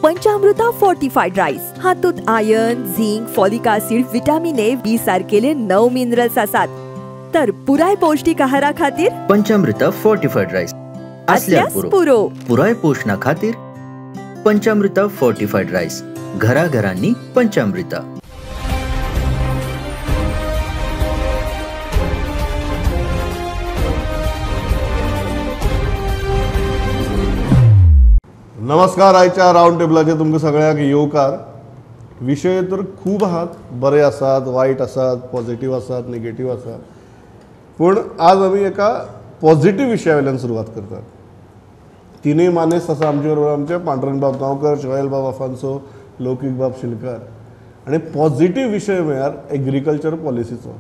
पंचामृता fortified rice हातूंत iron, zinc, folic acid, vitamin A, B सारकेले 9 minerals आसात। तर पुराय पौष्टिक आहारा खातीर पंचामृता फोर्टिफाईड राईस असल्यास पुरो। पुराय पोषणा खातीर पंचामृता फोर्टिफाईड राईस, घराघरांनी पंचामृता। नमस्कार, आयच्या रावंड टेबलाचेर तुमकां सगळ्यांक येवकार। विशय तर खूब आहात, बरे आसात, वायट आसात, पॉझिटिव्ह आसात, नेगेटिव्ह आसात, पूण आज आमी एका पॉझिटिव्ह विशया वयल्यान सुरवात करतात। तिनूय मानेस्त आसा आमचे बरोबर, आमचे पांडुरंगबाब गांवकर, जोएलबाब आफान्सो, लौकीकबाब शिलकार। आनी पॉझिटिव्ह विशय म्हळ्यार एग्रीकल्चर पॉलिसीचो।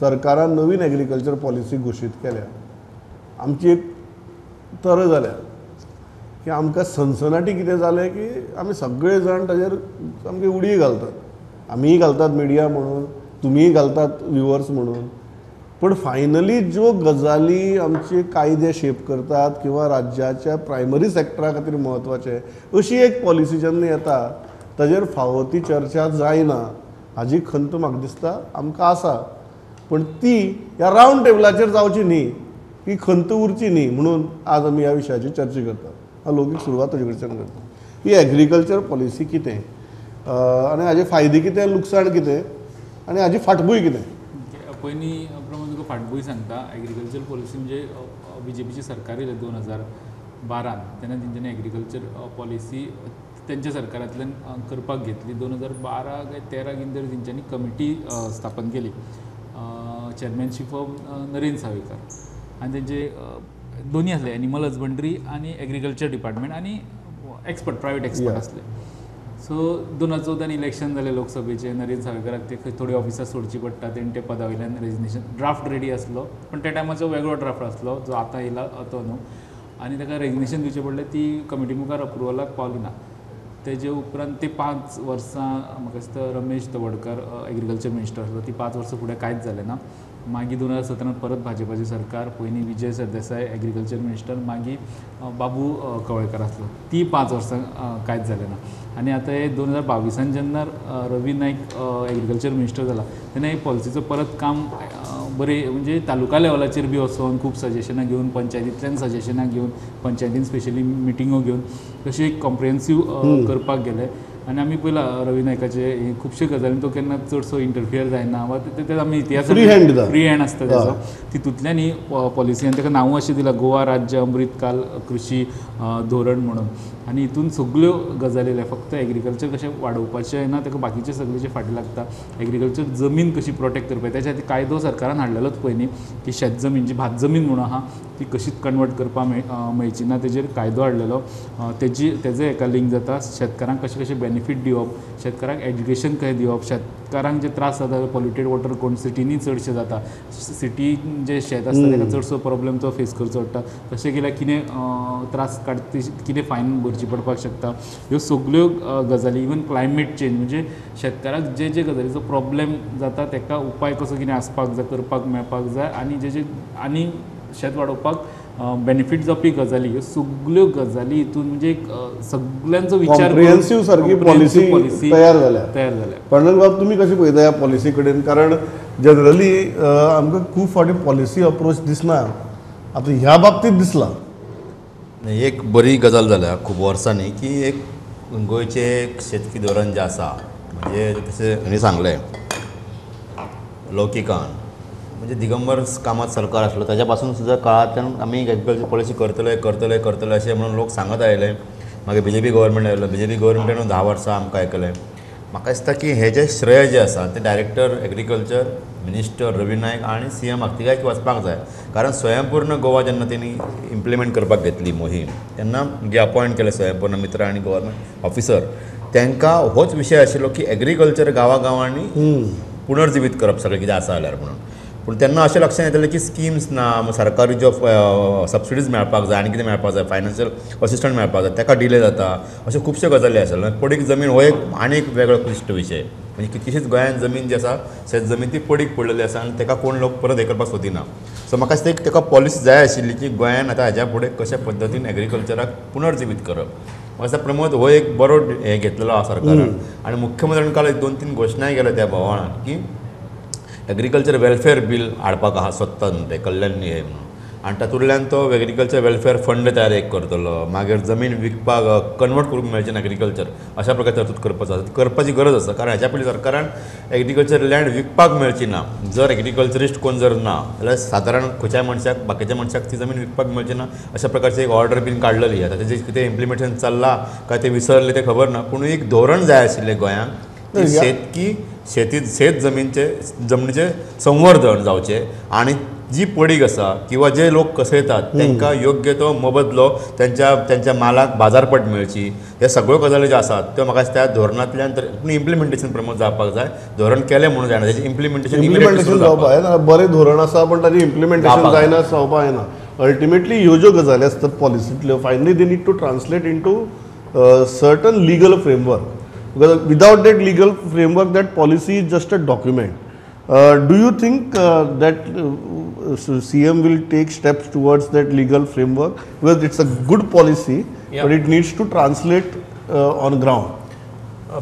सरकारान नवीन एग्रीकल्चर पॉलिसी घोशीत केल्या। आमची एक तरा जाल्या की आमकां सनसनाटी कितें जालें की आमी सगळे जाण ताजेर सामकी उडी घालतात। आमीय घालतात मिडिया म्हणून, तुमीय घालतात व्युवर्स म्हणून, पूण फायनली ज्यो गजाली आमचे कायदे शेप करतात किंवा राज्याच्या प्रायमरी सेक्टरा खातीर म्हत्वाचे अशी एक पॉलिसी जेन्ना येता ताजेर फावो ती चर्चा जायना हाजी खंत म्हाका दिसता आमकां आसा। पूण ती ह्या रावंड टेबलाचेर जावची न्ही, ती खंत उरची न्ही म्हणून आज आमी ह्या विशयाची चर्चा करतात। लौकीक सुरवात तुजे कडच्यान करता। ही एग्रीकल्चर पॉलिसी कितें आनी हाजे फायदे कितें, लुकसाण कितें आनी हाजी फाटभूंय कितें? पयलीं प्रमाण तुका फाटभूंय सांगता। एग्रीकल्चर पॉलिसी म्हणजे बीजेपीचें सरकार येयलें 2012 तेन्ना तेंच्यांनी एग्रीकल्चर पॉलिसी तेंच्या सरकारांतल्यान करपाक घेतली। 2012 काय 13 कितें तरी तेंच्यांनी कमिटी स्थापन केली, चेअरमॅनशीप ऑफ नरेंद्र सावयकर, आनी तेंचे दोनी आसले, एनिमल हजबंड्री आनी एग्रीकल्चर डिपार्टमेंट आनी एक्सपर्ट, प्रायवेट एक्सपर्ट आसले। सो 2014 इलेक्शन जालें लोकसभेचें, नरेंद्र सावयकराक ते थोडी ऑफिसां सोडची पडटा, तेणें ते पदा वयल्यान रेजिग्नेशन, ड्राफ्ट रेडी आसलो पण त्या टायमाचो वेगळो ड्राफ्ट आसलो जो आतां येयला तो न्हू, आनी ताका रेजिग्नेशन दिवचें पडलें। ती कमिटी मुखार अप्रुवलाक पावली ना। तेजे उपरांत ते 5 वर्सां म्हाका दिसता रमेश तवडकर एग्रीकल्चर मिनिस्टर आसलो, ती 5 वर्सां फुडें कांयच जालें ना। मागीर 2017 परत भाजपाचें सरकार, पयलीं विजय सरदेसाय एग्रीकल्चर मिनिस्टर, मागीर बाबू कवळेकर आसलो, ती 5 वर्सां कांयच जालें ना। आनी आतां हे 2022 जेन्ना रवी नायक एग्रीकल्चर मिनिस्टर जाला तेन्ना हे पॉलिसीचो परत काम बरें म्हणजे तालुका लेवलाचेर बी वचोन खूब सजेशनां घेवन, पंचायतींतल्यान सजेशनां घेवन, पंचायतीन स्पेशली मिटिंगो घेवन तशी एक कॉम्प्रिहेन्सीव करपाक गेले। आनी आमी पळयलां रवी नायकाचे खुबशे गजालीन तो केन्ना चडसो इंटरफियर जायना वा ते आमी इतिहास फ्री हँड आसता तेजो, तितूंतल्यान ही पॉलिसी आनी ताका नांवूय अशें दिलां गोवा राज्य अमृतकाल कृशी धोरण म्हणून। आनी हितून सगल्यो गजाली आयल्या, फक्त एग्रीकल्चर कशें वाडोवपाचें ना, ताका बाकीचे सगळे जे फाटीं लागता। एग्रीकल्चर जमीन कशी प्रोटेक्ट करपाची तेच्या खातीर कायदो सरकारान हाडलेलोच पयलीं की शेत जमीन जी भात जमीन म्हणून आहा ती कशीच कन्वर्ट करपाक मेळची ना, तेजेर कायदो हाडलेलो। तेजे हेका लिंक जाता शेतकारांक कशें कशें बेनिफीट दिवप, शेतकारांक एज्युकेशन कशें दिवप, शेतकारांक जे त्रास जाता पॉल्युटेड वॉटर कोण सिटींनी चडशें जाता, सिटीन जे शेत आसता ताका चडसो प्रॉब्लम तो फेस करचो पडटा, तशें केल्यार कितें त्रास काडटी, कितें फायन भरची पडपाक शकता, ह्यो सगल्यो गजाली। इवन क्लायमेट चेंज म्हणजे शेतकाराक जे जे गजालीचो प्रॉब्लम जाता ताका उपाय कसो कितें आसपाक जाय, करपाक मेळपाक जाय, आनी जे जे आनी शेत वाडोवपाक बेनिफीट जावपी गजाली, ह्यो सगल्यो गजाली हितून म्हणजे एक सगल्यांचो विचार कॉम्प्रिहेन्सीव सारकी पॉलिसी तयार जाल्या। पांडुरंगबाब, तुमी कशें पळयता ह्या पॉलिसी कडेन? कारण जनरली आमकां खूब फावटी पॉलिसी अप्रोच दिसना, आतां ह्या बाबतींत दिसला। एक बरी गजाल जाल्या खूब वर्सांनी की एक गोंयचें शेतकी धोरण जें आसा म्हणजे तशें हांणी सांगलें लौकिकान, म्हणजे दिगंबर कामत सरकार आसलो ताज्या पासून सुद्दां काळांतल्यान आमी एग्रीकल्चर पॉलिसी करतले करतले करतले अशें म्हणून लोक सांगत आयले। मागीर बीजेपी गव्हर्मेंट आयलो, बीजेपी गव्हर्मेंटान 10 वर्सां आमकां आयकलें। म्हाका दिसता की हें जें श्रेय जें आसा तें director agriculture minister Ravi Naik आनी सी एम तिगांयक वचपाक जाय, कारण स्वयंपूर्ण गोवा जेन्ना तेणी इम्प्लिमेंट करपाक घेतली मोहीम तेन्ना जे अपॉयंट केले स्वयंपूर्ण मित्र आनी गव्हर्मेंट ऑफिसर तांकां होच विशय आशिल्लो की एग्रीकल्चर गांवागांवांनी पुनर्जिवीत करप सगळें कितें आसा जाल्यार म्हणून। पूण तेन्ना अशें लक्षांत येतलें की स्किम्स ना, सरकारी ज्यो सबसिडीज मेळपाक जाय आनी कितें मेळपाक जाय, फायनान्शियल असिस्टंट मेळपाक जाय, ताका डिले जाता, अश्यो खुबश्यो गजाली आसले। पडीक जमीन हो एक आनी एक वेगळो क्लिश्ट विशय, म्हणजे कितलीशीच गोंयांत जमीन जी आसा शेत जमीन ती पडीक पडलेली आसा आनी ताका कोण लोक परत हें करपाक सोदिना। सो म्हाका दिसता एक ताका पॉलिसी जाय आशिल्ली की गोंयान आतां हाज्या फुडें कशा पद्दतीन एग्रीकल्चराक पुनर्जिवीत करप। म्हाका प्रमोद हो एक बरो हें घेतलेलो आसा सरकारान आनी मुख्यमंत्र्यान काल एक 2-3 घोशणाय केल्या त्या भोवाणान की एग्रीकल्चर वेलफेअर बील हाडपाक आहा सोदता न्हू ते कल्याण हे म्हणून आनी तातूंतल्यान तो एग्रीकल्चर वेलफेअर फंड तयार एक करतलो, मागीर जमीन विकपाक कन्वर्ट करूंक मेळचें ना एग्रीकल्चर अशा प्रकारे तरतूद करपाचो आसा, करपाची गरज आसा. कारण हाच्या पयलीं सरकारान एग्रीकल्चर लँड विकपाक मेळची ना, जर एग्रीकल्चरिस्ट कोण जर ना जाल्यार सादारण खंयच्याय मनशाक बाकीच्या मनशाक ती जमीन विकपाक मेळची ना अशा प्रकारची एक ऑर्डर बीन काडलेली. आतां तेजें कितें इम्प्लिमेंटेशन चल्लां काय तें विसरलें तें खबर ना, पूण एक धोरण जाय आशिल्लें गोंयांक की शेतकी शेती शेत जमीनचे जमनीचें संवर्धन जावचें आनी जी पडीक आसा किंवा जे लोक कसयतात तांकां योग्य तो मोबदलो त्यांच्या त्यांच्या मालाक बाजारपट मेळची, हे सगळ्यो गजाली ज्यो आसात त्यो म्हाका त्या धोरणांतल्यान तर पूण इम्प्लिमेंटेशन प्रमोद जावपाक जाय. धोरण केलें म्हणून जायना, तेजें इम्प्लिमेंटेशन जावपाक जाय. बरें धोरण आसा पण ताजें इम्प्लिमेंटेशन जायना जावपाक जायना. अल्टिमेटली ह्यो ज्यो गजाली आसतात पॉलिसींतल्यो finally they need to translate into certain legal framework, because without that legal framework that policy is just a document. Do you think that CM will take steps towards that legal framework? Because it's a good policy, yeah, but it needs to translate on ground.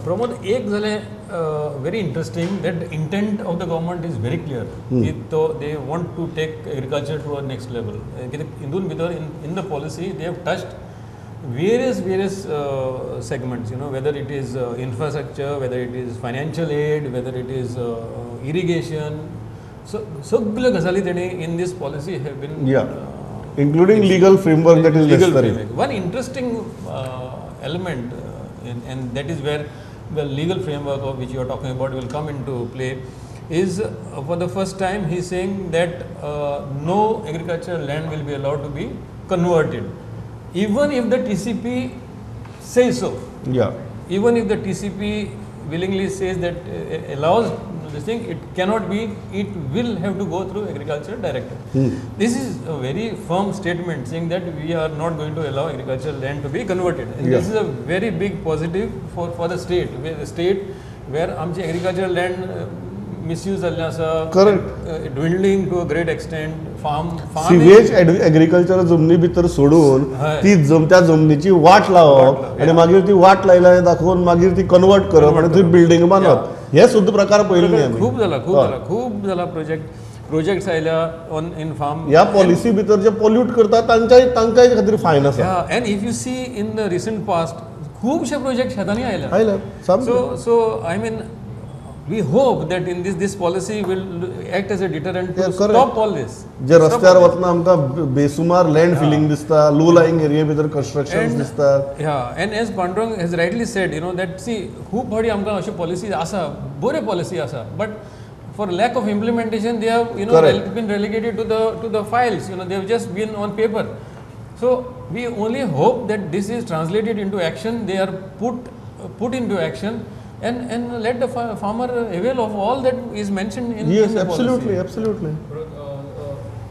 Pramod, ek zale very interesting that the intent of the government is very clear. They want to take agriculture to a next level. In the policy they have touched various segments, you know, whether it is infrastructure, whether it is financial aid, whether it is irrigation. So सगळे गजाली तेणे in this policy have been, yeah, including legal framework that is necessary. One interesting element, and that is where the legal framework of which you are talking about will come into play, is for the first time he is saying that no agricultural land will be allowed to be converted, even if the TCP says so. Yeah. Even if the TCP willingly says that allows this thing, it cannot be, it will have to go through agriculture director. This is a very firm statement saying that we are not going to allow agricultural land to be converted. And yeah, this is a very big positive for the state, where the state where amchi agricultural land misuse जाल्लें आसा, correct, dwindling to a great extent. Farm sewage agriculture जमनी भितर सोडून ती त्या जमनीची वाट लावप आनी मागीर ती वाट लायल्या दाखोवन मागीर ती कन्वर्ट करप आनी थंय बिल्डींग बांदप, हे सुद्दां प्रकार पयलीं आमी खूब जाला, खूब जाला, खूब जाला. प्रोजेक्ट्स आयल्या ऑन इन फार्म. ह्या पॉलिसी भितर जे पॉल्यूट करता तांच्याय तांकांय खातीर फायन आसा. And if you see in the recent past खुबशे प्रोजेक्ट शेतांनी आयल्या. आयल्या. So I mean we hope that in this policy will act as a deterrent to stop all this. जे रस्त्यार वतना आमकां बेसुमार लँड फिलिंग दिसता, लो लाईंग एरिया भितर कन्स्ट्रक्शन दिसतात. Yeah, and as Pandurang has rightly said, you know, that see खूब फावटी आमकां अश्यो पॉलिसीज आसा, बऱ्यो पॉलिसी आसा, but for lack of implementation they have, you know, been relegated to the files, you know, they have just been on paper. So we only hope that this is translated into action, they are put into action, and let the farmer avail of all that is mentioned in, yes, in the absolutely, policy. Absolutely.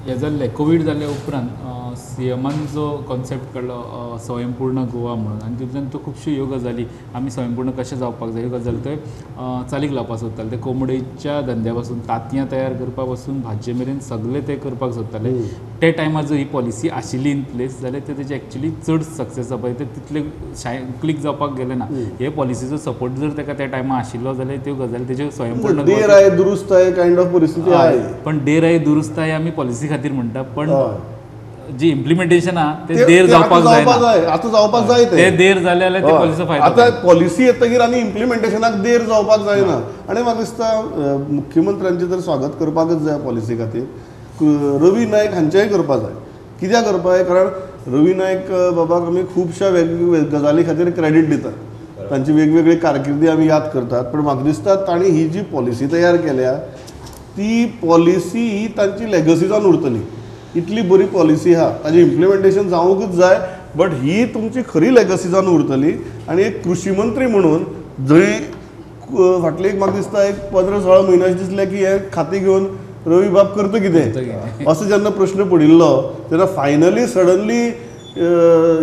हे जाल्लें Covid जाल्ले उपरांत सीएमान जो concept काडलो स्वयंपूर्ण गोवा म्हणून, आनी तितूंतल्यान तो खुबश्यो ह्यो गजाली आमी स्वयंपूर्ण कशें जावपाक जाय ह्यो गजाली ते चालीक लावपाक सोदताले. ते कोंबडेच्या धंद्या पासून तांतयां तयार करपा पासून भाजये मेरेन सगळें ते करपाक सोदताले. ते टायमार जर ही पॉलिसी आशिल्ली इन प्लेस जाल्यार ते तेजे एक्चुली चड सक्सेस जावपाक ते तितले क्लिक जावपाक गेले ना. हे पॉलिसीचो सपोर्ट जर ताका त्या टायमार आशिल्लो जाल्यार त्यो गजाली तेज्यो स्वयंपूर्ण देर आहे दुरुस्त आहे कायंड ऑफ परिस्थिती आहे. पण देर आहे दुरुस्त आहे आमी पॉलिसी खातीर म्हणटा, पण जी इम्प्लिमेंटेशन आहा ते देर जावपाक जाय, आतां जावपाक जाय ते देर जाले जाल्यार ते पॉलिसीचो फायदो. आतां पॉलिसी येतकीर आनी इम्प्लिमेंटेशनाक देर जावपाक जायना. आनी म्हाका दिसता मुख्यमंत्र्यांचें तर स्वागत करपाकच जाय पॉलिसी खातीर, रवी नायक हांचेंय करपाक जाय. कित्याक करपाक जाय, कारण रवी नायक बाबाक आमी खुबश्या वेगवेगळ्या गजाली खातीर क्रेडीट दितात, तांची वेगवेगळी कारकिर्दी आमी याद करतात, पण म्हाका दिसता तांणी ही जी पॉलिसी तयार केल्या ती पॉलिसी ही तांची लेगसी जावन उरतली. इतली बरी पॉलिसी आहा, ताजें इम्प्लिमेंटेशन जावंकूच जाय, बट he तुमची खरी लेगसी जावन उरतली. आनी एक कृशी मंत्री म्हणून जंय फाटले एक म्हाका दिसता एक 15-16 म्हयन्याचे दिसलें की हें खातें घेवन रवी बाब करता कितें असो जेन्ना प्रश्न पडिल्लो तेन्ना finally suddenly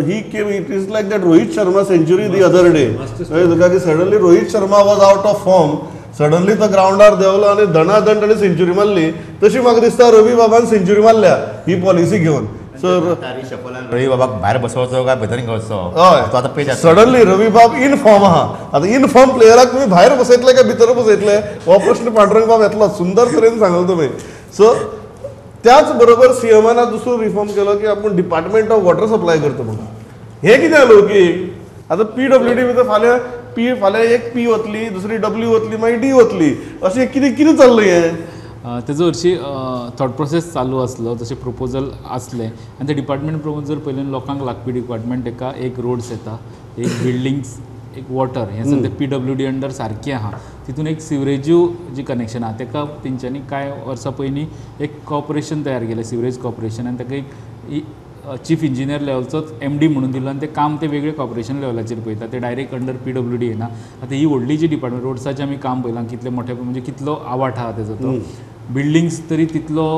he came. It is like that Rohit Sharma century the other day, तुका की suddenly Rohit Sharma was out of form, suddenly तो ग्रावंडार देंवलो आनी दणादण ताणें सेंच्युरी मारली. तशी म्हाका दिसता रवी बाबान सेंच्युरी मारल्या ही पॉलिसी घेवन. सर रवी बाबाक भायर बसोवचो काय भितर घेवचो? हय, सडनली रवी बाब इन फॉर्म आहा. आतां इन फॉर्म प्लेयराक तुमी भायर बसयतले काय भितर बसयतले हो प्रश्न पांडुरंग बाब येतलो. सुंदर तरेन सांगलो तुमी. सो त्याच बरोबर सीएमान दुसरो रिफॉर्म केलो की आपूण डिपार्टमेंट ऑफ वॉटर सप्लाय करता म्हणून. हें कितें जालें की आतां पीडब्ल्यूडी भितर फाल्यां पी, फाल्यां एक पी वतली, दुसरी डब्ल्यू वतली, मागीर डी वतली, अशें कितें कितें चल्लां हें? तेजो हरशीं थॉट प्रोसेस चालू आसलो, तशें प्रपोजल आसलें आनी ते डिपार्टमेंट प्रमाण जर पयलें लोकांक लागपी डिपार्टमेंट तेका एक रोड्स येता, एक बिल्डिंग्स, एक वॉटर, हें सगळें पीडब्ल्यूडी अंडर सारकें आहा. तितून एक सिवरेज्यू जी कनेक्शन आहा तेका तेंच्यांनी कांय वर्सां पयलीं एक कॉर्पोरेशन तयार केलें, सिवरेज कॉर्पोरेशन, आनी तेका एक चीफ इंजिनियर लेवलचोच एम डी म्हणून दिलो आनी तें काम ते वेगळे कॉर्पोरेशन लेवलाचेर पळयता, ते डायरेक्ट अंडर पीडब्ल्यूडी येना. आतां ही व्हडली जी डिपार्टमेंट रोड्साचें आमी काम पळयलां कितलें मोठें, म्हणजे कितलो आवाठ आहा तेजो तो बिल्डिंग्स तरी तितलो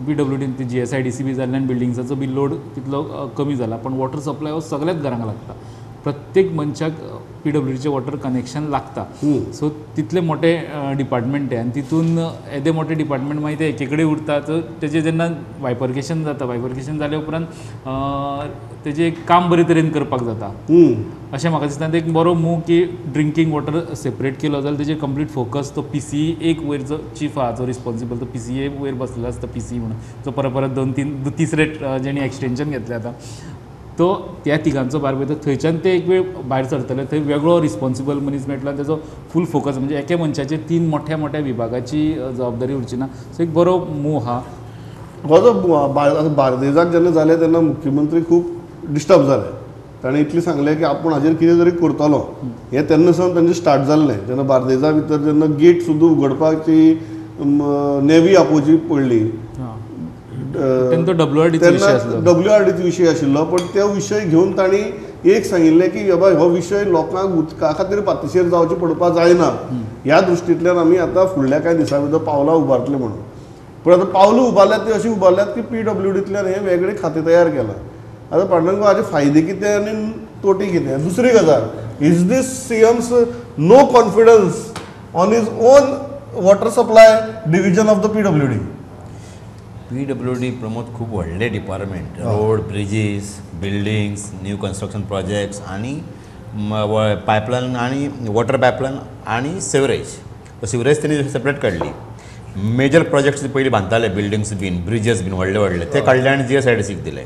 पीडब्ल्यूडीन ती GSIDC बी जाल्ल्यान बिल्डिंग्साचो बी लोड तितलो कमी जाला, पण वॉटर सप्लाय हो सगळ्याच घरांक लागता, प्रत्येक मनशाक पीडब्ल्यूडीचें वॉटर कनेक्शन लागता. सो तितलें मोठें डिपार्टमेंट तें आनी तितून येदें मोठें डिपार्टमेंट मागीर तें एके कडेन उरता. तर तेजें जेन्ना बायफर्केशन जाता, बायफर्केशन जाले उपरांत तेजें काम बरे तरेन करपाक जाता अशें म्हाका दिसता. एक बरो मूव की ड्रिंकींग वॉटर सेपरेट केलो जाल्यार तेजेर कंप्लीट फोकस तो पीसीई एक वयर जो चीफ आहा जो रिस्पॉन्सिबल तो पीसीए वयर बसलेलो आसता, पीसी म्हणून जो परत परत दोन तीन तिसरे जेणी एक्सटेंशन घेतलें आतां तो त्या तिगांचो भायर पळयता थंयच्यान ते एक वेळ भायर सरतले, थंय वेगळो रिस्पॉन्सिबल मनीस मेळटलो आनी तेजो फूल फोकस म्हणजे एके मनशाचेर तीन मोठ्या मोठ्या विभागाची जबाबदारी उरची ना. सो एक बरो मूव आहा. हो जो बार्देजाक जेन्ना जालें तेन्ना मुख्यमंत्री खूब डिस्टर्ब जाले. ताणें इतलें सांगलें की आपूण हाजेर कितें तरी करतलो. हें तेन्ना सावन तांचें स्टार्ट जाल्लें. जेन्ना बार्देजा भितर जेन्ना गेट सुद्दां उगडपाची नेवी आपोवची पडली तेन्ना डब्ल्यूआरडीचो विशय आशिल्लो, पण ते विशय घेवन तांणी एक सांगिल्लें की बाबा हो विशय लोकांक उदका खातीर पातिशेर जावचें पडपाक जायना, ह्या दृश्टींतल्यान आमी आतां फुडल्या कांय दिसां भितर पावलां उबारतले म्हणून. पूण आतां पावलां उबारल्यात ती अशीं उबारल्यात की पीडब्ल्यूडींतल्यान हें वेगळें खातें तयार केलां. आतां पांडुरंग हाजे फायदे कितें आनी तोटी कितें? दुसरी गजाल, is this CM's no confidence on his own water supply division of the PWD? PWD Pramod खूब व्हडलें department, road, bridges, buildings, new construction projects आनी पायपलायन आनी वॉटर पायपलायन आनी सिवरेज. सिवरेज तेणी सेपरेट काडली. मेजर प्रोजेक्ट्स पयलीं बांदताले, buildings बीन bridges बीन व्हडले व्हडले ते काडले आनी GSIDC दिले.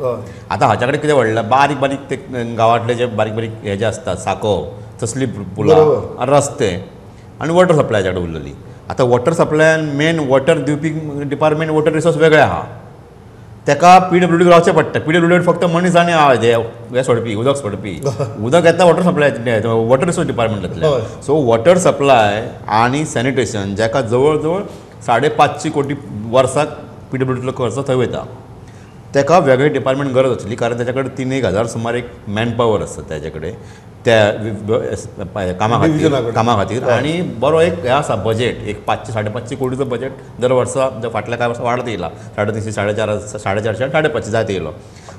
आतां हाच्या कडेन कितें व्हडलें बारीक बारीक ते गांवांतले जे बारीक बारीक हे जे आसतात साको तसली पुलां रस्ते आनी वॉटर सप्लायच्या कडेन उरलेली. आतां वॉटर सप्लायान मेन वॉटर दिवपी डिपार्टमेंट वॉटर रिसोर्स वेगळें आहा, तेका पीडब्ल्यूडीक रावचें पडटा. पीडब्ल्यूडी फक्त मनीस आनी हें सोडपी, उदक सोडपी, उदक येता वॉटर सप्लाय वॉटर रिसोर्स डिपार्टमेंटांतल्यान. सो वॉटर सप्लाय आनी सॅनिटेशन जाका जवळ जवळ 550 कोटी वर्साक पीडब्ल्यूडींतलो खर्च थंय वयता, तेका वेगळें डिपार्टमेंट गरज आसली, कारण तेच्या कडेन 3,000 सुमार एक मॅन पॉवर आसता तेच्या कडेन त्या कामा खातीर, कामा खातीर. आनी बरो एक हें आसा बजेट, एक 500 550 कोटीचो बजेट दर वर्सा फाटल्या कांय वर्सां वाडत येयला, 350 450 450 550 जायत येयलो.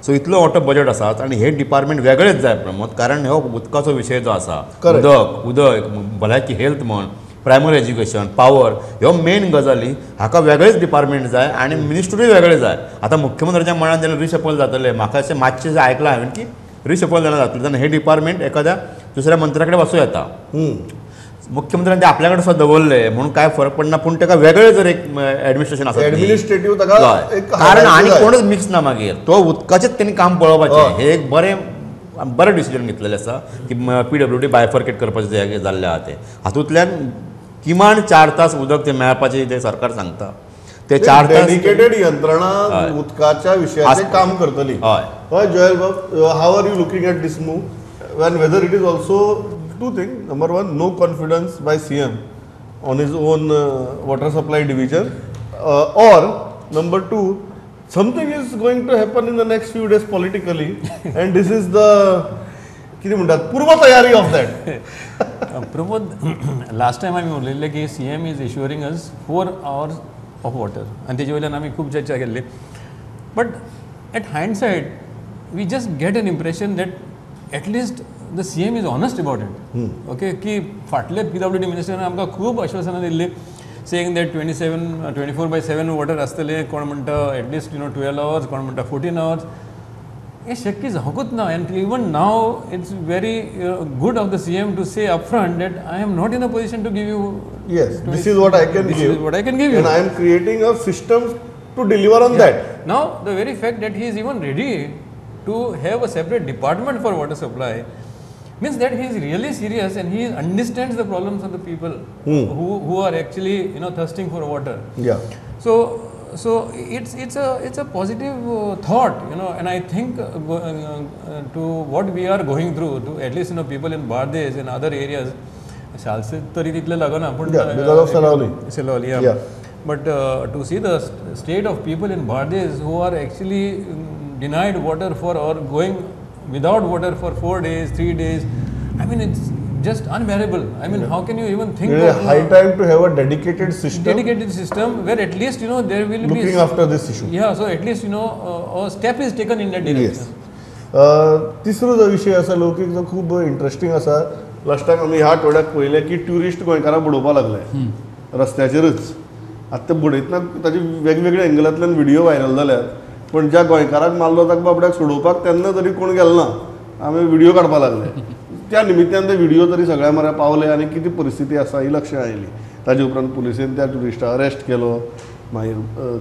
सो इतलो मोठो बजेट आसा आनी हे डिपार्टमेंट वेगळेच जाय प्रमोद, कारण हो उदकाचो विशय जो आसा, उदक उदक भलायकी हेल्थ म्हण, प्रायमरी एज्युकेशन, पावर, ह्यो मेन गजाली हाका वेगळेच डिपार्टमेंट जाय आनी मिनिस्ट्रूय वेगळें जाय. आतां मुख्यमंत्र्याच्या मनान जेन्ना रिशफल जातलें, म्हाका अशें मातशें आयकलां हांवें की रिशफल जेन्ना जातलें तेन्ना हें डिपार्टमेंट एखाद्या दुसऱ्या मंत्र्या कडेन वचूं येता. मुख्यमंत्र्यान ते आपल्या कडेन सुद्दां दवरलें म्हणून कांय फरक पडना, पूण ताका वेगळें जर एक एडमिनिस्ट्रेशन आसा, एडमिनिस्ट्रेटीव ताका, कारण आनी कोणूच मिक्स ना मागीर तो उदकाचेंच तेणी काम पळोवपाचें. हें एक बरें बरें डिसिजन घेतलेलें आसा की पीडब्ल्यूडी बायफर्केट करपाचें जाल्लें आहा तें. हातूंतल्यान किमान 4 तास उदक तें मेळपाचें जें सरकार सांगता ते 4 तास डेडिकेटेड यंत्रणा उदकाच्या विशयाचेर काम करतली. हय हय जोएल बाब, how are you looking at this move and whether it is also two thing? Number one, no confidence by CM on his own water supply division, or number two, something is going to happen in the next few days politically and this is the कितें म्हणटात पूर्व तयारी of that. Pramod, last time आमी उलयल्ले की CM is assuring us 4 hours of water आनी तेजे वयल्यान आमी खूब चर्चा केल्ली. But at hindsight we just get an impression that at least the CM is honest about it. Okay, की फाटले पीडब्ल्यूडी मिनिस्टरान आमकां खूब आश्वासनां दिल्लीं, saying that 24/7 water आसतलें, कोण म्हणटा एटलिस्ट 12 आवर्स, कोण म्हणटा 14 आवर्स. हें शक्य जावंकूच ना. And even now it's very good of the CM to say upfront that I am not in a position to give you. Yes, this is what I can give. What I can give you. And I am creating a system to deliver on that. Now the very fact that he is even ready to have a separate department for water supply means that he is really serious and he understands the problems of the people who are actually, you know, thirsting for water. Yeah. So it's a positive thought, you know, and I think to what we are going through, to at least, you know, people in Bardez and other areas, Salcete tari title lagana, but because of Salaulim. Salaulim, yeah. Yeah. But to see the state of people in Bardez who are actually denied water for or going without water for 4 days, 3 days, I mean, it's just unbearable. I mean, how can you even think of high time to have a dedicated system? Dedicated system where at least, you know, there will looking be looking after this issue. Yeah, so at least, you know, a step is taken in that direction. Yes. तिसरो जो विषय आसा लौकीक जो खूब interesting आसा, लास्टाक आमी ह्या आठवड्याक पळयलें की ट्युरिस्ट गोंयकारां बुडोवपाक लागले रस्त्याचेरच. आतां ते बुडयतना ताजे वेगवेगळ्या एंगलांतल्यान व्हिडियो व्हायरल जाल्यात, पूण ज्या गोंयकाराक मारलो ताका बाबड्याक सोडोवपाक तेन्ना तरी कोण गेलो ना, आमी व्हिडियो काडपाक लागले. त्या निमित्तान ते व्हिडियो तरी सगळ्या मऱ्या पावले आनी कितें परिस्थिती आसा ही लक्षात आयली. ताजे उपरांत पुलिसेन त्या ट्युरिस्टाक अरेस्ट केलो. मागीर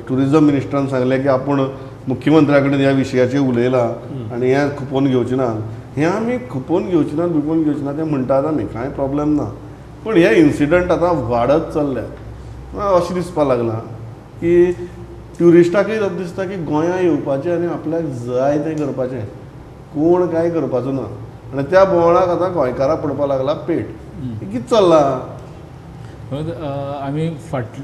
ट्युरिजम मिनिस्टरान सांगलें की आपूण मुख्यमंत्र्या कडेन ह्या विशयाचेर उलयलां आनी हें खुपोवन घेवचें ना. हें आमी खुपोवन घेवचें ना, बिपोवन घेवचें ना तें म्हणटात आमी, कांय प्रॉब्लेम ना. पूण हे इन्सिडंट आतां वाडत चल्ल्यात. अशें दिसपाक लागलां की ट्युरिस्टाकय दिसता की गोंया येवपाचें आनी आपल्याक जाय तें करपाचें, कोण कांय करपाचो ना. आनी त्या बोवाळाक आतां गोंयकाराक पडपाक लागला पेट. कितें चल्लां? आमी फाटले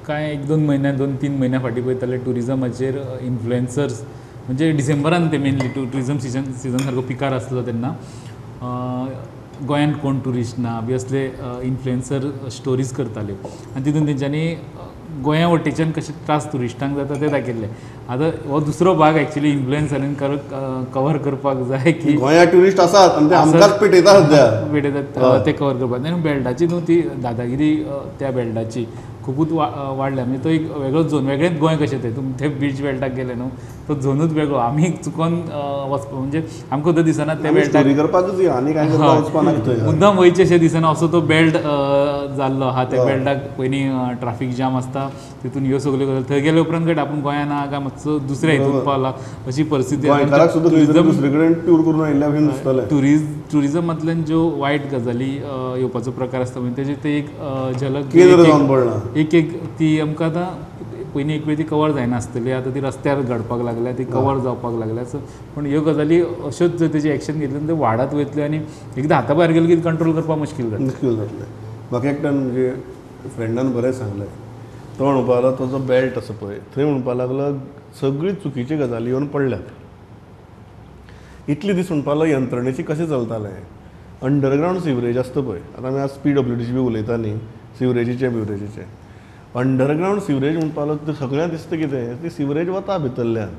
कांय एक दोन म्हयन्या, 2-3 म्हयन्या फाटीं पळयताले ट्युरिजमाचेर इन्फ्लुएन्सर्स, म्हणजे डिसेंबरान ते मेनली ट्युरिजम सिजन सारको पिकार आसलो तेन्ना गोंयांत कोण ट्युरिस्ट ना बी असले इन्फ्लुएन्सर स्टोरीज करताले आनी तितून तेंच्यांनी गोंया वटेच्यान कशे त्रास ट्युरिस्टांक जाता ते दाखयल्ले. आतां हो दुसरो भाग एक्चुअली इन्फ्लुएन्सरान कवर करपाक जाय की गोंया ट्युरिस्ट आसात आनी ते आमकांच पेटयतात, सद्या पेटयतात ते कवर करपाक. आनी बेल्टाची न्हू ती दादागिरी त्या बेल्टाची खुबूच वाडल्या. म्हणजे तो एक वेगळोच झोन, वेगळेंच गोंय कशें तें. तुमी ते बीच बेल्टाक गेले न्हू तो झोनूच वेगळो. आमी चुकोन वचपा म्हणजे आमकां सुद्दां दिसना ते बेल्टाक मुद्दाम वयचें अशें दिसना, असो तो बेल्ट जाल्लो आहा. त्या बेल्टाक पयलीं ट्राफीक जाम आसता, तितून ह्यो सगल्यो गजाली. थंय गेले उपरांत कळटा आपूण गोंयांत ना काय मातसो दुसऱ्या हितून पावला अशी परिस्थिती. ट्युरिजमांतल्यान ज्यो वायट गजाली येवपाचो प्रकार आसता म्हणजे तेजे ते एक झलक एक एक ती आमकां आतां पयलीं एक वेळ ती कवर जायनासतली, आतां ती रस्त्यार घडपाक लागल्या, ती कवर जावपाक लागल्या. सो पूण ह्यो गजाली अश्योच जर तेजी एक्शन घेतली ते वाडत वयतल्यो आनी एकदां हाता भायर गेली की कंट्रोल करपाक मुश्कील जातलें. मुश्कील जातलें. म्हाका एकट्यान म्हणजे फ्रेंडान बरें सांगलें, तो म्हणपाक लागलो तो जो बेल्ट आसा पळय थंय म्हणपाक लागलो सगळी चुकीची गजाली येवन पडल्यात. इतले दीस म्हणपाक लागलो यंत्रणेची कशें चलतालें, अंडरग्रावंड सिवरेज आसता पळय, आतां आमी आज PWDची बी उलयता न्ही सिवरेजीचें बिवरेजीचें, अंडरग्रावंड सिवरेज म्हणपाक लागलो सगळ्यांक दिसता कितें ती सिवरेज वता भितरल्यान,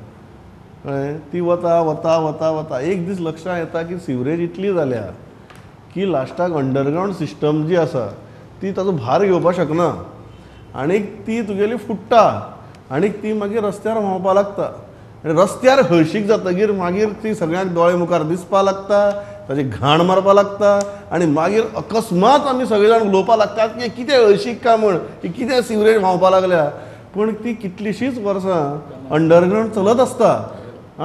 कळ्ळें, ती वता वता वता वता एक दीस लक्षांत येता की सिवरेज इतली जाल्या की लास्टाक अंडरग्रावंड सिस्टम जी आसा ती ताचो भार घेवपाक शकना आनी ती तुगेली फुट्टा आनी ती मागीर रस्त्यार व्हांवपाक लागता आनी रस्त्यार हळशीक जातकीर मागीर ती सगळ्यांक दोळे मुखार दिसपाक लागता, ताची घाण मारपाक लागता आनी मागीर अकस्मात आमी सगळे जाण उलोवपाक लागतात की कितें हळशीक काय म्हण, ही कितें सिवरेज व्हांवपाक लागल्या. पूण ती कितलीशींच वर्सां अंडरग्रावंड चलत आसता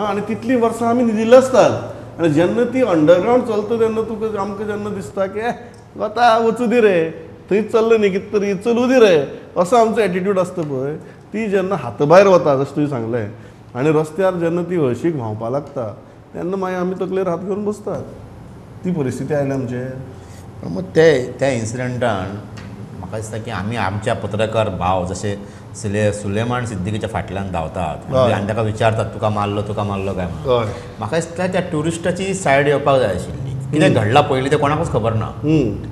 आनी तितलीं वर्सां आमी न्हिदिल्ले आसतात आनी जेन्ना ती अंडरग्रावंड चलता तेन्ना तुका आमकां जेन्ना दिसता की वता वचूं दी रे, थंय चल्लें न्ही कितें तरी चलूं दी रे, असो आमचो एटिट्यूड आसता पळय. ती जेन्ना हाता भायर वता जशें तुवें सांगलें आनी रस्त्यार जेन्ना ती हळशीक व्हांवपाक लागता तेन्ना मागीर आमी तकलेर हात घेवन बसतात. ती परिस्थिती आयल्या आमचेर. मग ते त्या इन्सिडंटान म्हाका दिसता की आमी आमच्या पत्रकार भाव जशे सुलेमान सिद्दीकीच्या फाटल्यान धांवतात आनी ताका विचारतात तुका मारलो तुका मारलो काय म्हणून, म्हाका दिसता त्या ट्युरिस्टाची सायड येवपाक जाय आशिल्ली. कितें घडलां पयलीं तें कोणाकूच खबर ना,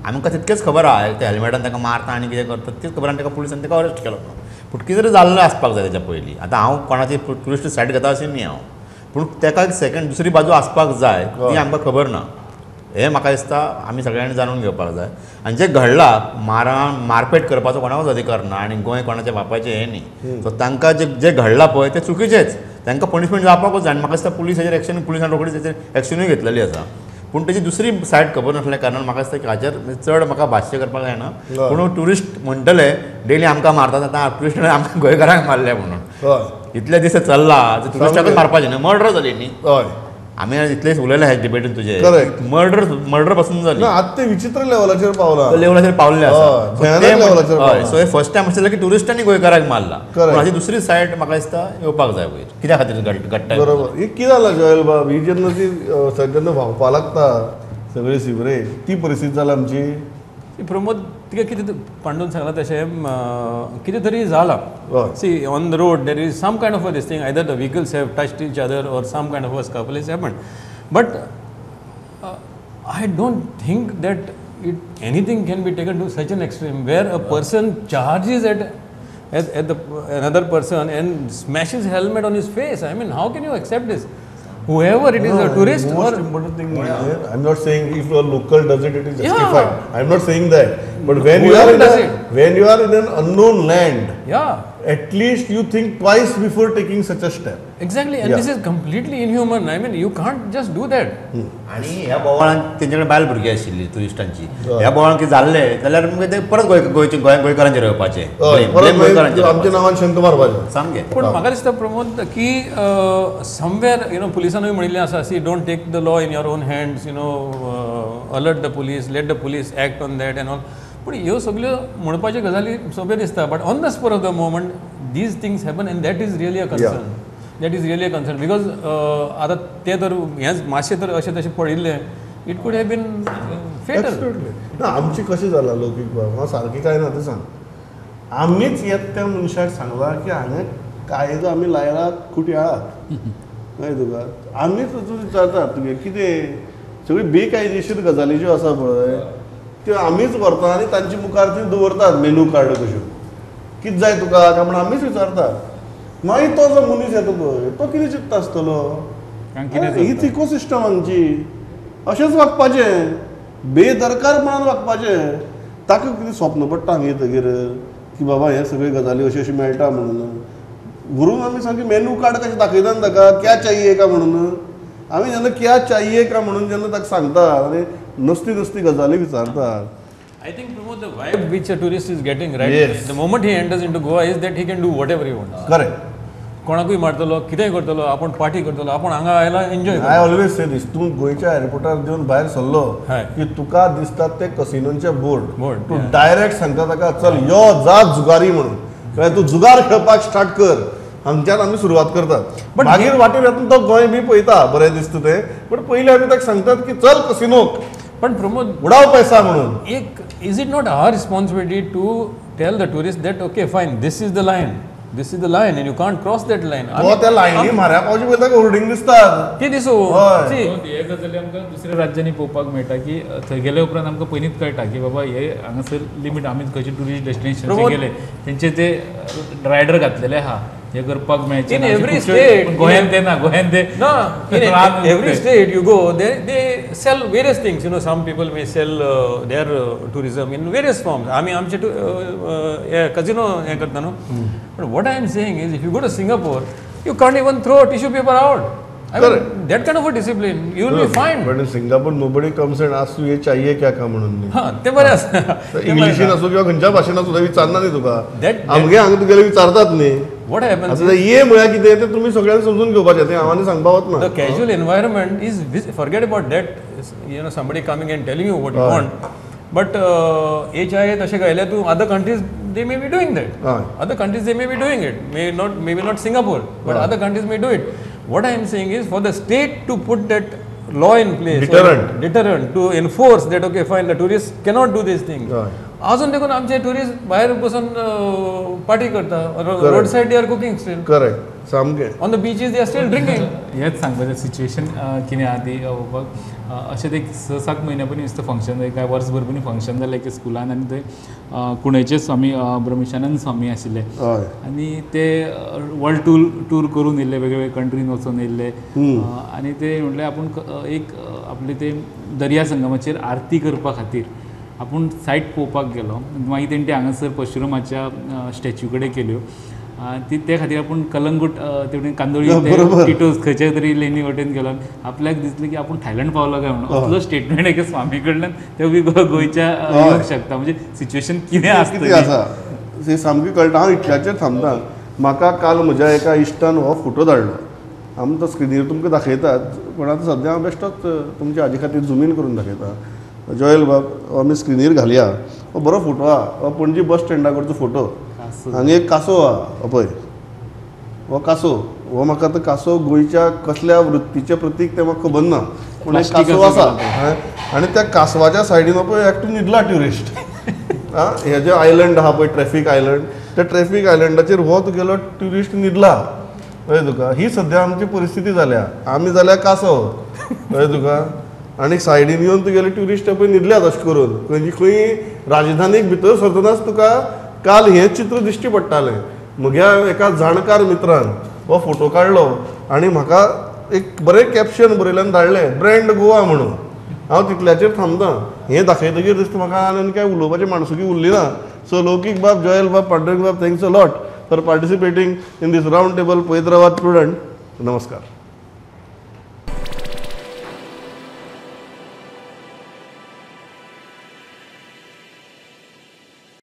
आमकां तितकेंच खबर आहा ते हेल्मेटान ताका मारता आनी कितें करता तीच खबर आनी ताका पुलिसान ताका अरेस्ट केलो. पूण कितें तरी जाल्लें आसपाक जाय तेच्या पयलीं. आतां हांव कोणाची ट्युरिस्ट सायड घेता अशें न्ही हांव, पूण ताका एक सेकंड दुसरी बाजू आसपाक जाय ती आमकां खबर ना. हें म्हाका दिसता आमी सगळ्यांनी जाणून घेवपाक जाय. आनी जें घडलां मारपेट करपाचो कोणाकूच अधिकार ना आनी गोंय कोणाच्या बापायचें हें न्ही. सो तांकां जें घडलां पळय तें चुकीचेंच, तांकां पनिशमेंट जावपाकूच जाय. आनी म्हाका दिसता पुलीस हेजेर एक्शन, पुलिसान रोखडीच तेजेर एक्शनूय घेतलेली आसा. पूण तेजी दुसरी सायड खबर नासल्या कारणान म्हाका दिसता की हाचेर चड म्हाका भाश्य करपाक जायना. पूण ट्युरिस्ट म्हणटले डेली आमकां मारतात, आतां ट्युरिस्टान आमकां गोंयकारांक मारले म्हणून इतले दीस चल्ला ट्युरिस्टाकूच मारपाचें न्हू, मर्डर जाली न्ही. आमी इतलेच उलयले हे डिबेटीन तुजे मर्डर मर्डर पासून जाली. आतां ते विचित्र लेवलाचेर पावला, लेवलाचेर पावल्ले आसा. सो हे फर्स्ट टायम आशिल्लें की ट्युरिस्टांनी गोंयकारांक मारला. पूण हाची दुसरी सायड म्हाका दिसता येवपाक जाय वयर, कित्या खातीर घडटा. बरोबर. ही कितें जालां जोयल बाब, ही जेन्ना ती जेन्ना व्हांवपा लागता सगळी सिवरेज, ती परिस्थिती जाला आमची. प्रमोद तिका कितें पांडून सांगलां तशें कितें तरी जालां. See on the road there is some kind of a this thing, either the vehicles have touched each other or some kind of a scuffle is happened. But I don't think that it anything can be taken to such an extreme where a person charges at the another person and smashes helmet on his face. I mean, how can you accept this? Whoever it is, a tourist most or important thing is, I'm not saying if a local does it, it is justified. Yeah. I'm not saying that. But when you are in when you are in an unknown land, yeah, at least you think twice before taking such a step. Exactly, and this is completely inhuman. I mean, you can't just do that. आणि ह्या बोवाळान तेंच्याकडे बायल भुरगीं आशिल्ली ट्युरिस्टांची, ह्या बोवाळान कितें जाल्लें जाल्यार मागीर ते परत गोंयकारांचेर येवपाचें, आमच्या नांवान शंक मारपाचें सामकें. पूण म्हाका दिसता प्रमोद की समवेर you know पुलिसानूय म्हणिल्लें आसा, see don't take the law in your own hands, you know alert the police, let the police act on that and all. पूण ह्यो सगळ्यो म्हणपाच्यो गजाली सोंप्यो दिसता, but on the spur of the moment these things happen and that is really a concern. That is really a concern because आतां ते तर हेंच मातशें तर अशें तशें पडिल्लें, it could have been fatal. ना आमचें कशें जालां लौकीक बाब, हांव सारकें कांय ना तें सांग, आमीच येता त्या मनशाक सांगलां की हांगा कायदो आमी लायला खुटयाळाक, कळ्ळें तुका. आमीच वचून विचारतात तुगे कितें सगळी बेकायदेशीर गजाली ज्यो आसा पळय त्यो आमीच व्हरता आनी तांचे मुखार ती दवरतात मेनू कार्ड कश्यो, कितें जाय तुका काय म्हण आमीच विचारतात. मागीर तो जो मनीस येता पळय तो कितें चिंतता आसतलो, हीच इकोसिस्टम आमची, अशेंच वागपाचें, बेदरकारपणान वागपाचें. ताका कितें स्वप्न पडटा हांगा येतकीर की बाबा हे सगळ्यो गजाली अश्यो अश्यो मेळटा म्हणून, व्हरून आमी सामकें मेनू कार्ड कशें दाखयता न्ही ताका, क्या चाहिए का म्हणून. आमी जेन्ना क्या चाहिए का म्हणून जेन्ना ताका सांगता आनी नसती नसती गजाली विचारतात. I think Pramod, the vibe which a tourist is getting right, yes, the moment he enters into Goa is that he can do whatever he wants. Correct. कोणाकूय मारतलो, कितेंय करतलो, आपण पार्टी करतलो, आपण हांगा आयला enjoy. I always say this, तूं गोंयच्या एअरपोर्टार देवन भायर सरलो की तुका दिसतात ते कसिनोंचे बोर्ड, तूं डायरेक्ट सांगता ताका चल यो जा जुगारी म्हणून, कळ्ळें, तूं जुगार खेळपाक स्टार्ट कर, हांगच्यान आमी सुरवात करतात. मागीर वाटेर वतना तो गोंय बी पळयता, बरें दिसता तें, बट पयलीं आमी ताका सांगतात की चल कसिनोक, पण प्रमोद उडाव पैसा म्हणून. एक is it not our responsibility to tell the tourist that okay fine, this is the line, this is the line and you can't cross that line. तो त्या लायनी माऱ्या पावचे पयलीं ताका होर्डिंग दिसतात ती दिसू. हे गजाली आमकां दुसऱ्या राज्यांनी पळोवपाक मेळटा की थंय गेले उपरांत आमकां पयलींच कळटा की बाबा हे हांगासर लिमीट, आमी खंयचे ट्युरिस्ट डेस्टिनेशन गेले तेंचे ते रायडर घातलेले आहा, हे करपाक मेळचें. In every state, गोंयांत ते ना, गोंयांत ते ना. In every state you go, they sell various things. You know, some people may sell their tourism in various forms. आमी आमचे कजिनो हें करता न्हू. But what I am saying is, if you go to Singapore, you can't even throw a tissue paper out. I mean, that kind of a discipline, you will be fined. But in Singapore, nobody comes and asks you, ये चाहिए क्या का म्हणून न्ही. हां, ते बरें आसा. इंग्लिशीन आसूं किंवा खंयच्या भाशेन आसूं विचारना न्ही तुका, आमगे हांगा तुगेले विचारतात न्ही. What happens? आतां ये म्हळ्यार कितें तें तुमी सगळ्यांनी समजून घेवपाचें, तें हांव सांगपा वतना. The casual environment is, forget about that, you know, somebody coming and telling you what you want. But हे चाहिए तशें गायल्यार तूं other countries they may be doing that. Other countries they may be doing it. May not, maybe not Singapore, but other countries may do it. What I am saying is for the state to put that law in place, deterrent, deterrent to enforce that okay fine, the tourists cannot do this thing. अजून देखून आमचे tourist भायर बसून party करता, road side they are cooking still. Correct, सामकें. On the beaches they are still drinking. हेच सांगपाचें situation कितें आहा ती अशें एक 6-7 म्हयन्या पयलीं दिसता फंक्शन जालें, काय वर्सभर पयलीं फंक्शन जालें की स्कुलान, आनी थंय कुणेचे स्वामी ब्रह्मेशानंद स्वामी आशिल्ले आनी ते वर्ल्ड टूर करून येयल्ले, वेगवेगळे कंट्रीन वचून येयल्ले, आनी ते म्हणल्यार आपूण एक आपले ते दर्या संगमाचेर आरती करपा खातीर आपूण सायट पळोवपाक गेलो. मागीर तेणी ते हांगासर परशुरामाच्या स्टॅच्यू कडेन केल्यो ती ते खातीर आपूण कलंगूट तेवटेन कांदोळी टिटोज खंयच्या तरी लेनी वटेन गेलो, आपल्याक दिसलें की आपूण थायलंड पावलो काय म्हणून. असलो स्टेटमेंट एका स्वामी कडल्यान ते बी गोंयच्या येवंक शकता. म्हणजे सिच्युएशन कितें आसता तें सामकें कळटा. हांव इतल्याचेर थांबता. म्हाका काल म्हज्या एका इश्टान हो फोटो धाडलो, आमी तो स्क्रिनीर तुमकां दाखयतात, पूण आतां सद्या हांव बेश्टोच तुमच्या हाजे खातीर झुमीन करून दाखयता. जोयल बाब, आमी स्क्रिनीर घालया. हो बरो फोटो आहा, हो पणजी बस स्टँडा कडचो फोटो. हांगा एक कासो आहा, पळय हो कासो. हो म्हाका आतां कासो गोंयच्या कसल्या वृत्तीचें प्रतीक तें म्हाका खबर ना, पूण एक कासो आसा आनी त्या कासवाच्या सायडीन पळय एकटो न्हिदला ट्युरिस्ट. आं, हे जे आयलंड आहा पळय ट्रॅफीक आयलंड, त्या ट्रॅफीक आयलंडाचेर हो तुगेलो ट्युरिस्ट न्हिदला. कळ्ळें तुका? ही सद्या आमची परिस्थिती जाल्या. आमी जाल्या कासो, कळ्ळें तुका, आनी सायडीन येवन तुगेले ट्युरिस्ट पळय न्हिदल्यात अशें करून. खंय खंय राजधानीक भितर सरतनाच तुका काल हें चित्र दिश्टी पडटालें. म्हज्या एका जाणकार मित्रान हो फोटो काडलो आनी म्हाका एक बरें कॅप्शन बरयलें आनी धाडलें, ब्रँड गोवा म्हणून. हांव तितल्याचेर थांबता. हें दाखयतकीर दिसता म्हाका आनी काय उलोवपाची माणसुकी उरली ना. सो लौकीक बाब, जोयल बाब, पांडुरंग बाब, thanks a lot for participating in this round table. पळयत रावात प्रुडंट. नमस्कार.